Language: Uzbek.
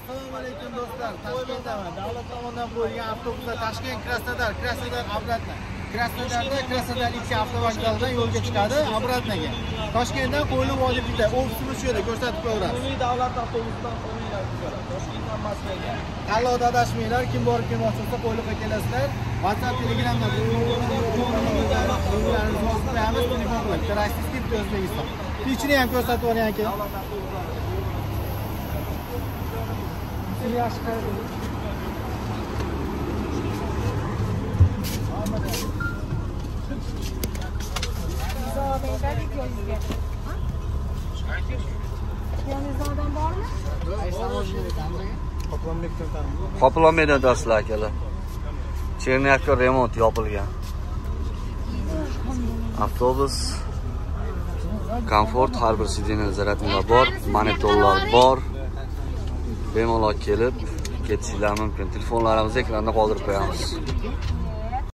Assalomu alaykum do'stlar. Toshkentdaman. Davlat tomonidan qo'yilgan avtobuslar Toshkent Krasnodar, Krasnodar обратно. Krasnodarda Krasnodar 2 avtovokzalidan yo'lga chiqadi, обратноga. Toshkentdan qo'yilib olib bitta ofisimiz shu yerda ko'rsatib qo'yaveramiz. Umumiy davlat avtobusidan qo'yinglar ukalar. Toshkentdan Moskvaga. Tanlovda adashmanglar, kim borib kelmoqchi bo'lsa qo'yliqqa kelasizlar. WhatsApp, Telegramda nomerlarimizni yozib qo'yamiz, telefon qilib. Bitta Rossiyskiy, bitta O'zbekiston. Ichini ham ko'rsatib yuboring aka. Qoplonbekdan o'tasizlar akalar. Cherniyevka remont yopilgan. Avtobus komfort, har bir sidinda zaryadnilar bor, monitorlar bor. Bemalol kelib ketishinglar mumkin. Telefonlarimizni ekranda qoldirib qo'yamiz.